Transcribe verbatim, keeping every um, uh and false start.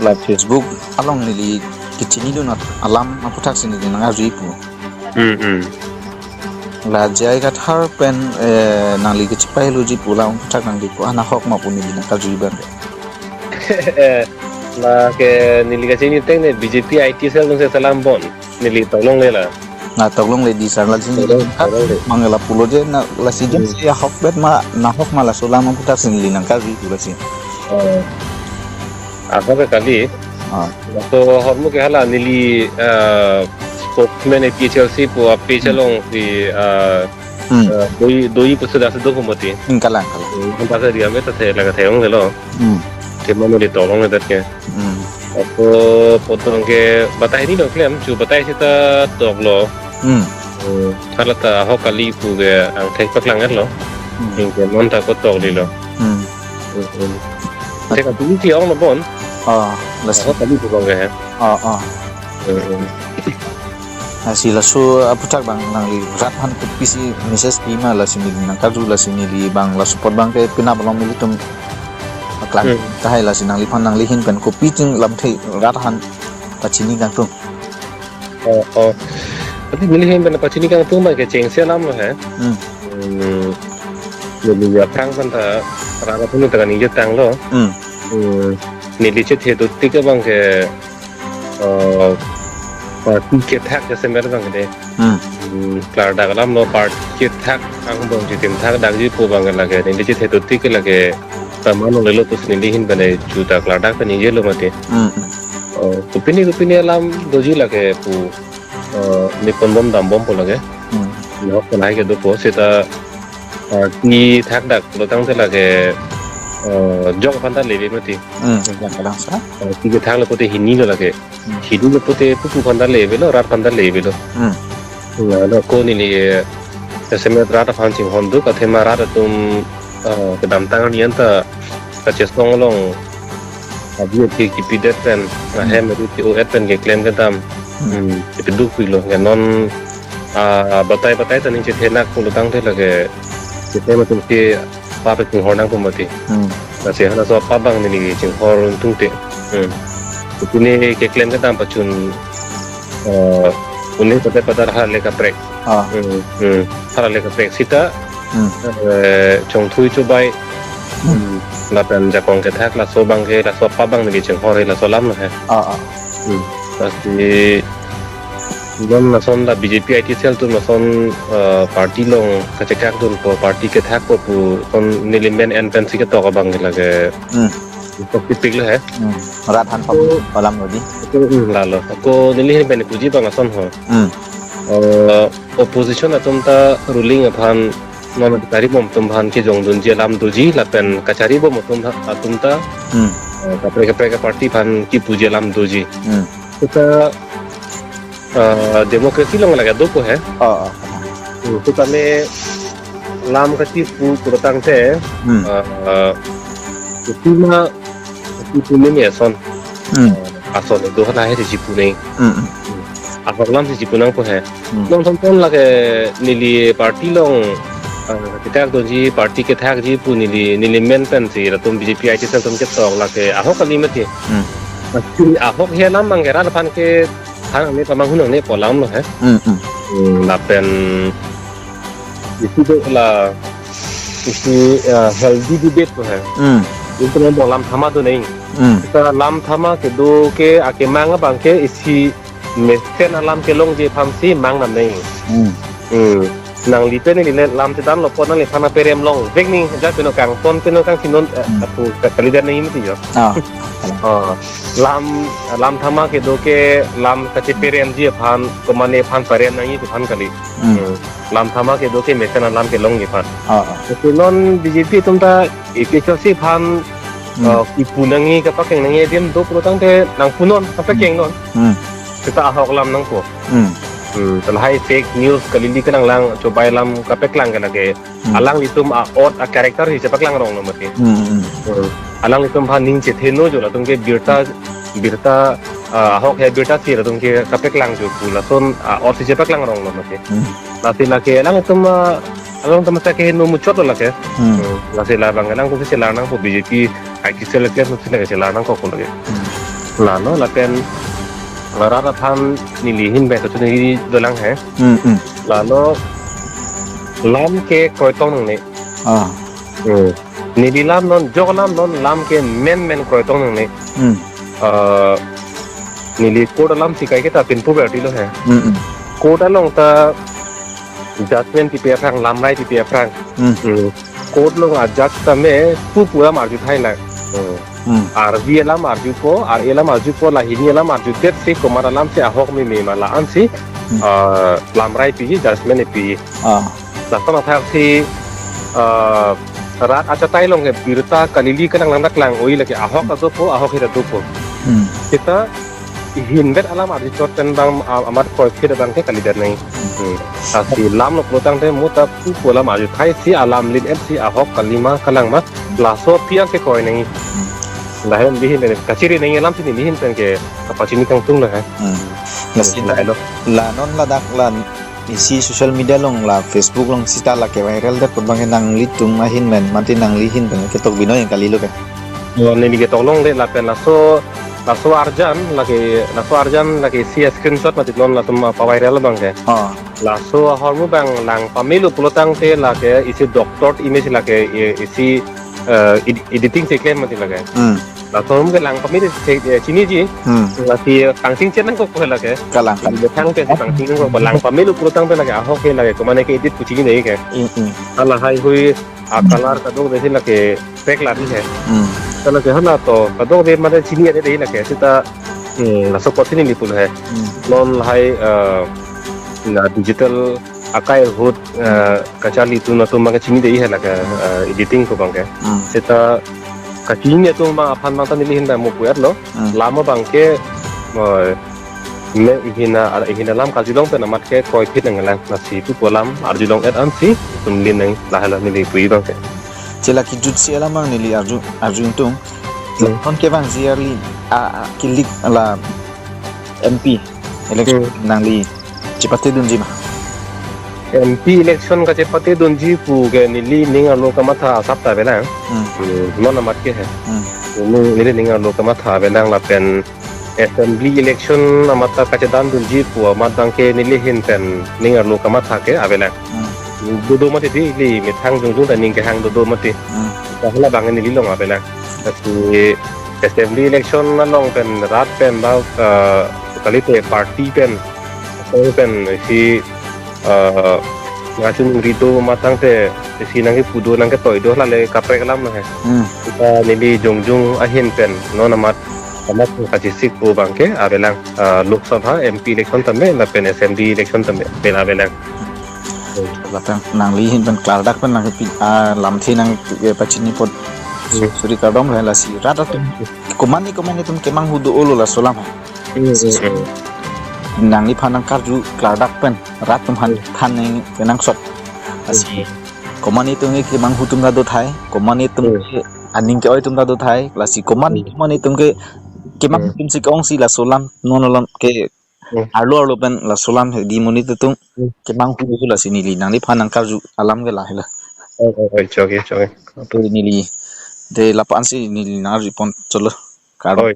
La Facebook along neli kechinidun at-, alam aputhaksi neli nang-arjuji pu. Hmm, hmm. La J I Kathar pen, eh, nangli kechepailoji pu alam aputhak nangli pu, anahok ma pu neli nang-arjuji abang. Eh, la ke neli kachini teng ne B J P I T cell atum si salam bon. Neli toklongle la. Na toklongle di sar, lasi neli toklong, toklongle. Mangla pulo je na, lasi jeng, hmm, si ahokpet ma, nahok ma, laso alam aputhaksi neli nang-arjuji pu lasi. Oh. Ahok ke kali. Ah. So hormu ke hala neli, eh, spokesman A P H L C pu A P H L, hmm, along si, eh, hmm, eh, doji, doji pusi das do humoti. Hmm, kalang, kalang. Hmm, hanta sa diam eta the, laga theong lelo. Hmm. Ke mano di toklongle det ke. Hmm. Ako potong ke batai ni dong klem, chu batai sita toklo. Hmm. Hmm. Hala ta ahok kali pu ke angthek paklang-etlo. Hmm. Hingke non ta ko toklilo. Hmm. Hmm, hmm. Te ka tumi ti ong lo bon. Ah, las- Ahok kali pu bang ke he. Ah, ah. Hmm, hmm. Lasi laso aphuthak bang nangli rat aphan kopisi message pi ma, lasi neli nangkarju, lasi neli bang laso apot bang ke penap along nelitum paklang. Hmm. Tahai lasi nangliphan nangli ahin pen kopi ting lamthe rat aphan pachini kangtung. Oh, oh. Tapi neli ahin pen pachini kangtung bang ke chengse alam lo he. Hmm. Hmm. Neli aphrang pen ta rara punu ta kaningje tanglo. Hmm. Hmm. Neli chethe dotik abang ke, eh, party kethak jasemet abang ke de. Hmm. Hmm, klardak alam lo, party kethak angbong chitim thakdakji pu abang ke lake neli chethe dotik ke lake ta mano lelo pusi neli ahin pen chu ta klardak pen ningjelo mati. Hmm. Oh, kopine kopine alam doji lake pu, eh, ne ponbom dambompo lake. Hmm. Nahok pen hai ke dopo seta, eh, party thakdak lo tangte lake, eh, jok aphan ta leve mati. Hmm, kalang, kalang sa. Eh, party kethak lo pote hinilo lake. Hmm. Hinilo pote pupu aphan ta levelo, rat aphan ta levelo. Hmm. Na, na ko neli, eh, jasemet rat aphan chinghonduk, athema rat atum, eh, kedamtang arni anta kachesong along abioti kipidet pen, hmm, ahem ri ti o et pen keklem kedam. Hmm. Hmm, kipiduk pilo. Ke non, ah, batai batai ta ning chethe nak pulo tangte lake chethe atum ke pap chinghor nangpo mati. Hmm. Lasi halaso pap abang neli chinghor tangte. Hmm. Pine keklem kedam pachun, eh, une pada pada hala le kaprek. Ah. Hmm, hmm. Hala le kaprek sita, hmm, eh, chongthui chobai. Hmm. Hmm. Lapen jakong kethak laso abang ke, laso pap abang neli chinghor he, laso alam lo he. Ah, ah. Hmm. Lasi non lason la B J P I T cell atum lason, eh, party along kachekakdunpo, party kethakpo pu lason neli men en pensi ketok abang ke lake. Hmm. Tok tipiklo he. Hmm. Rat aphan pam alam lo di. Ako, hmm, lalo. Ako neli ahin pen puji abang lason ho. Hmm. Eh, opposition atum ta ruling aphan, non kacharibom atum aphan kejongdunji alam doji, lapen kacharibom atum ta, atum ta, hmm, eh, kaprek kaprek party aphan kipuji alam doji. Hmm. Seta, eh, democracy along lake dopo he. Oh, oh. Hmm, seta ne lam kachipu pulo tangte, hmm, eh, eh, itima, ipu mini ason. Hmm. Eh, ason do hala he chipu nang. Hmm, hmm. Ahok alam si chipu nangpo he. Hmm. Nonthom ton lake neli party along, eh, kethakdunji, party kethakji pu neli, neli men pensi latum B J P I T cell atum ketok lake ahok kali mati. Hmm. Ahok he alam abang ke rat aphan ke than nangne, pamanghun nangnepo alam lo he. Hmm, hmm. Hmm, lapen isi do la, isi, eh, healthy debate lo he. Hmm. Itum abang lam thama do nang. Hmm. Seta lam thama kedo ke akemang abang ke isi mesen alam kelongji aphansi mang nang nang. Hmm. Hmm. Nangli pen neli le lam chedanlo apot nangliphan aperem longvek nang, ja peno kangton peno kangchinon, eh, hmm, apu ka-, kalidet nang mati jo. Ah. Oh, lam, lam thama kedo ke lam kacheperemji aphan, komane aphan parem nangji aphan kali. Hmm. Hmm. Lam thama kedo ke mesen alam kelongji aphan. Ah, ah. Lasi non B J P atum ta A P H L C aphan, hmm, eh, ipu nangji, kapakeng nangji adim do pulo tangte nangpunon, kapakengnon. Hmm. Seta ahok alam nangpo. Hmm. Hmm, ta lahai fake news kali kali kelang lang, chobai alam kapaklang ke lake. Hmm. Alanglitum a-ot a-character si chepaklang rong lo mati. Hmm, hmm. Hmm. Alanglitum aphan ning chetheno jo, latum ke birta, birta, ah, ahok he birta si latum ke kapaklang jo pu lason a-ot si chepaklang rong lo mati. Hmm. Lasi lake alanglitum, ah, alangtum ta keheno muchot lo lake. Hmm. Hmm. Lasi labang alangtum si chelar nangpo, B J P I T cell ke si lake chelar nangkok lo lake. Hmm. Lalo lapen rat aphan neli ahin pen kachini dolang he. Hmm, hmm. Lalo lam ke kroitong nangne. Ah. Hmm. Neli lam non, jok lam non, lam ke menmen kroitong nangne. Hmm. Ah, neli court alam si kaiketa pinpu berti lo he. Hmm, hmm. Court along ta judgment pipe aphrang, lamrai pipe aphrang. Hmm. Hmm. Court along a judge tame pu pu alam arju thai lang. Hmm. Hmm. Arvi alam arjupo, ar-e alam arjupo, lahini alam arjudetsi, komat alam si ahok meme ma la-an si, Hmm. ah, lamrai piji, judgment piji. Ah. Lason athak si, ah, rat achatai along ke birta kalili kalang langdak lang oi lake ahok ta dopo, ahok hira dopo. Hmm. Seta hinvet alam arjuchot pen bang, ah, amat kroiphit abang ke kalidet nai. Hmm. Lasi lam lo pulotangte mo ta pu pu alam arju thai si alam lin-et si ahok kalima kalang ma laso aphi ke kroi nai. Lahen bihin nai kachiri nai alam si neli ahin pen ke kapachini kangtung lo he. Hmm. Lasi Lahelo. La non ladak la isi social media along la Facebook along seta lake viral det pon abang ke nanglitum ahin pen mate nangli ahin pen ketok binong yang kali lo ke. Oh, neli ketok longledet lapen laso, laso arjan lake, laso arjan lake isi screenshot mati non latum apa viral abang ke. Oh. Laso ahormu abang lang pamelo pulotangte lake isi doctored image lake i-, isi, eh, ed-, editing si klem mati lake. Hmm. Laso ahormu ke lang pamelo si, eh, chiniji. Hmm. Lasi pangchingchen nangkok ko lake. Kalang, kalang. Methang ke pangching nangkok ko lang pamelo pulotangte lake ahok ke lake komatne ke edit pu chinine ke. Hmm, hmm. Hala haihui a color kadokave si lake fake la di he. Hmm. Hala ke hala to kadokave mane chini ade de lake seta, hmm, laso apot si neli pulo he. Hmm. Non lahai, eh, na digital akai ahut, eh, kacharli atum atum abang ke chinide he lake, eh, editing ko abang ke. Hmm. Seta kachini atum abang aphan abang ta neli ahin pen mo pu-et lo. Hmm. Lam abang ke, eh, me ihina, ihina lam karjulong pen amat ke kroiphit nanglang, lasi pu pu alam arjulong-et ansi itum lin nang, lahelo neli pu abang ke. Chela kejutsi alam abang neli arju, arju ingtung. Hmm. Kon kevangji arli a, a, kilik la M P election Hmm. nangli chepatedunji ma? M P election kachepatedunji pu ke neli ning arlo kamatha asap ta avelang. Hmm. Hmm, non amat ke he. Hmm. Neli, neli ning arlo kamatha avelang lapen assembly election amat ta kachedandunji pu amat abang ke neli ahin pen ning arlo kamatha ke avelang. Hmm. Dodo mati di, ili methang jongjong ta ning kehang dodo mati. Hmm. Hala abang neli long avelang. Lasi assembly election along pen rat pen ba, eh, kalite party pen, asong pen isi, eh, ngachin rido matangte isi nangkepu do nangketoi do hala le kaprek alam lo he. Hmm. Seta neli jongjong ahin pen non amat, amat kachesik pu abang ke avelang, eh, Lok Sabha M P election tame lapen assembly election tame pen avelang. Lapen nangli ahin pen klardak pen nangkepi, ah, lamthe nang, eh, pachini apot Hmm. suri kardom lahai lasi rat atum komatne komatne atum kemanghu do-olo laso alam. Hmm, hmm, hmm. Nangliphan nangkarju klardak pen rat atum aphan Hmm. than nang kenangsot. Lasi Hmm. komatne atum ke kemanghu atum ta do thai, komatne atum Hmm. ke aning ke-oi atum ta do thai, lasi komatne Hmm. komatne atum ke kemanghu Hmm. atum si ke-ongsi laso alam non alam ke Hmm. arlo arlo pen laso alam hedi monit atum Hmm. kemanghu lasi neli nangliphan nangkarju alam ke lahelo. Oh, oh, oh, choke, choke. Te neli, te lapu-an si neli nangarju pon chotlo. Kardom. Oh,